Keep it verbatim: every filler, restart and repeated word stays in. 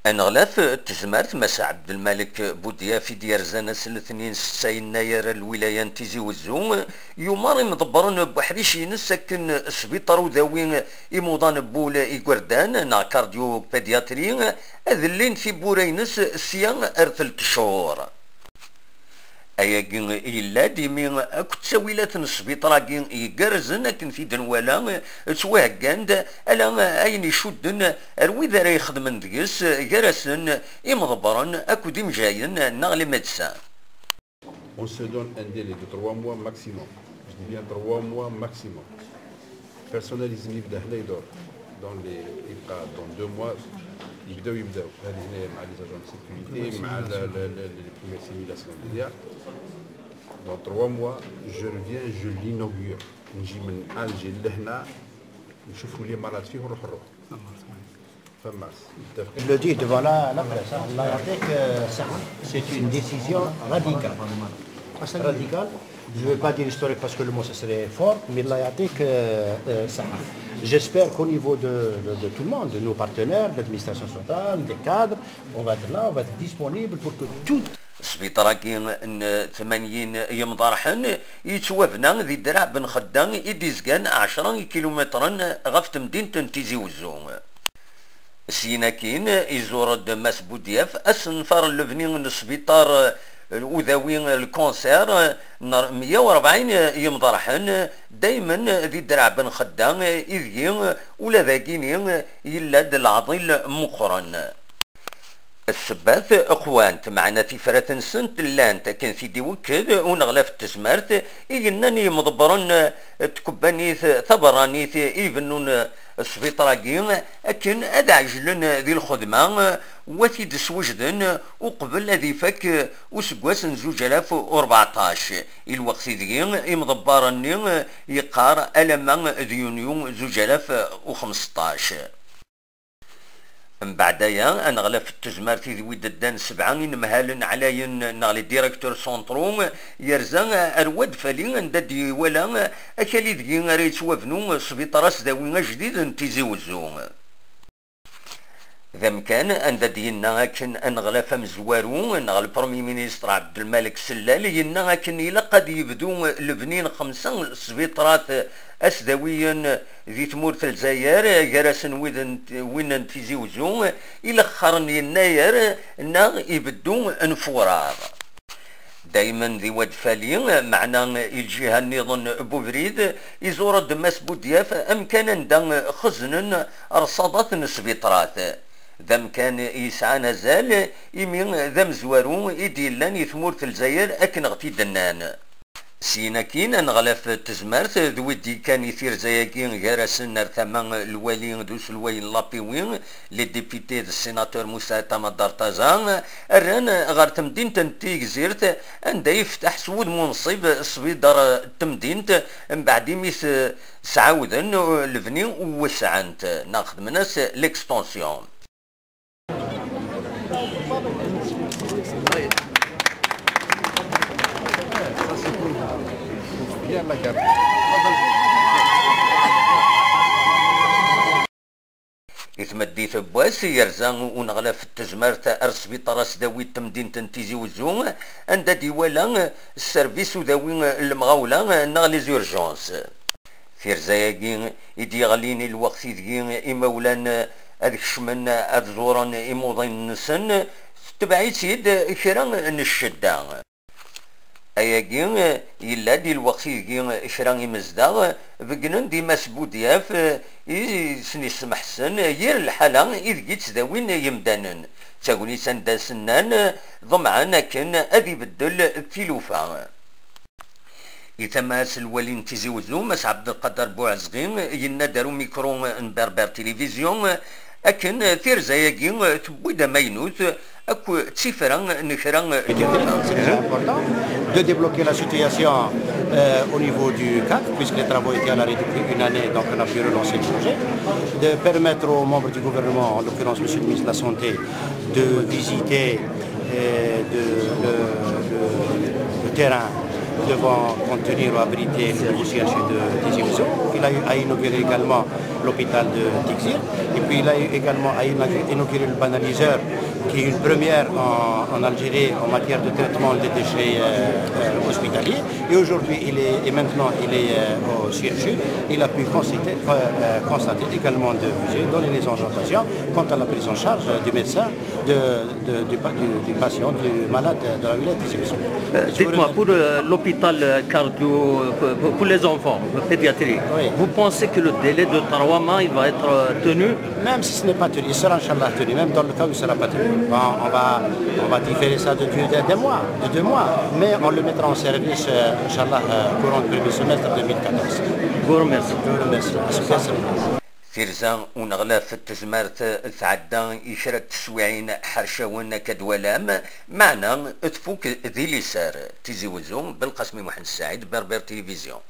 Aneɣlaf n tezmert, Mass Ɛebdelmalek Budyaf, i d-yerzan ass n letnin setta yennayer ar lwilaya n Tizi Wezzu, yumeṛ imḍebbren n weḥric-ines akken sbiṭar udawi imuḍan n wul igerdan neɣ cardio-pédiatrie ad llin tiwwura-ines sya ar telt cchur. Ayagi yella-d imi akk ttawilat n sbiṭar-agi igerrzen akken t-id-nwala ttwaheggan-d ala ayen icudden ar wid ara ixedmen deg-s, gar-asen imḍebbren akked imejjayen neɣ les médecins. On se donne un délai de trois mois maximum. Je dis bien trois mois maximum. Personnalisme يبدا هنا يدور. Donc les يبقى dans deux mois يبداو يبداو هذه هنا مع les agents de sécurité مع les premières simulations اللي دير. Dans trois mois je reviens, je l'inaugure. نجي من Alger لهنا نشوفوا les malades فيه ونروح نروح. فماس. Le dit devant la, la presse, hein. الله يعطيك الصحة. C'est une décision radicale. Radicale. Je ne veux pas dire historique parce que le mot ce serait fort, mais الله يعطيك الصحة. J'espère qu'au niveau de, de, de tout le monde, de nos partenaires, de l'administration centrale, des cadres, on va être là, on va être disponible pour que tout. Sbiṭar-agi n tmanyin yemḍerḥen yettwabna di Draɛ Ben Xedda i d-izgan ɛecra ikilumitren ɣef temdint n Tizi Wezzu. Syin akkin, iẓur-d Mass Budyaf asenfar n lebni n sbiṭar udawi, lkanser n meyya u rebɛin yemḍerḥen, daymen di Draɛ Ben Xedda, ideg ula d agini yella-d leɛḍil meqqren. Ssebbat qwant, meɛna tifrat-nsent llant akken t-id-iwekked uneɣlaf n tezmert i yennan i yimḍebbren n tkebbanit taberranit i ibennun sbiṭar-agi akken ad ɛejlen di lxedma u ad t-id-swejden uqbel ad ifak useggas n zuǧ alaf u rbeɛṭac, i lweqt ideg imḍebber-nni yeqqar alamma d yunyu zuǧ alaf u xmesṭac. Mbeɛd aya, aneɣlaf n tezmert i d wid ddan sebɛa inemhalen ɛlayen neɣ les directeurs centraux yerza ar Wad Fali anda d-iwala akal ideg ara yettwabnu sbiṭar asdawi ajdid n Tizi Wezzu. D amkan anda d-yenna akken aneɣlaf amezwaru neɣ le Premier Ministre Ɛebdelmalek Sellal yenna akken ilaq ad yebdu lebni n xemsa sbiṭrat asdawiyen di tmurt n Lezzayer, gar-asen wid n, win n Tizi Wezzu, ilexxer n yennayer neɣ ibeddu n furar. Daymen di Wad Fali, meɛna i lǧiha nniḍen n ubrid, iẓur-d Mass Budyaf amkan anda xeznen rṣaḍat n sbiṭrat. D amkan yesɛan azal, imi d amezwaru i d-yellan i tmurt n Lezzayer akken ɣ-t-id-nnan. Syin akkin, aneɣlaf n tezmert d wid d-yekkan i tirza-agi gar-asen ar tama n lwali d uselway n l'A P W, les députés d sénateurs Moussa Tamadar Taza, rran ɣer temdint n Tigzirt anda yefteḥ s wudem unṣib sbiṭar n temdint mbeɛd imi s-, sɛawden lebni u wesɛen-t neɣ xedmen-as l'extension. I tmeddit n wass, yerza uneɣlaf n tezmert ar sbiṭar asdawi n temdint n Tizi Wezzu, anda d-iwala sserbis udawi n lemɣawla neɣ les urgences. Tirza-agi i d-yeɣlin i lweqt ideg imawlan ad kecmen ad ẓuren imuḍinen-nsen, tetbeɛ-itt-id kra n ccedda. Ayagi yella-d i lweqt ideg kra imezdaɣ beggnen-d i Mass Budyaf i sen-ismeḥsen yir lḥala ideg i ttdawin yemdanen, d tagnit anda s-nnan ḍemɛen akken ad ibeddel tilufa. I tama-s, lwali n Tizi Wezzu, Mass Ɛebdelqader Buɛezɣi, yenna-d ar umikru n Berber Télévision akken tirza-agi tewwi-d amaynut akk d tifra n kra n tlufa. C'est très important de débloquer la situation euh, au niveau du CAF, puisque les travaux étaient à l'arrêt depuis une année, donc on a pu relancer le projet, de permettre aux membres du gouvernement, en l'occurrence Monsieur le ministre de la Santé, de visiter euh, de, de, de, de terrain devant contenir ou abriter le nouveau C H U de Tizi Ouzou. Il a eu à inaugurer également l'hôpital de Tizi. Et puis il a eu également à inauguré le banaliseur, qui est une première en, en Algérie en matière de traitement des déchets euh, euh, hospitaliers. Et aujourd'hui, il est, et maintenant, il est euh, au C H U. Il a pu constater, euh, euh, constater également de fusées dans les maisons de patients quant à la prise en charge du médecin, de, de, du, du, du patient, du malade de la wilaya de Tizi Ouzou. Euh, dites-moi, pour euh, l'hôpital euh, cardio, euh, pour, pour les enfants, euh, pédiatrie, oui, vous pensez que le délai de trois mois, il va être euh, tenu? Même si ce n'est pas tenu, il sera, Inch'Allah, tenu, même dans le cas où il ne sera pas tenu. Bon, on va, on va différer ça de deux, de, de mois, de deux mois, mais on le mettra en service, euh, Inch'Allah, euh, courant du premier semestre deux mille quatorze. Je vous remercie. Je vous remercie. Tirza uneɣlaf n tezmert tɛedda i kra n teswiɛin ḥercawen akka d-twalam, meɛna tfuk di liser. Tizi Wezzu, Belqasmi Muḥend Saɛid, Berber Télévision.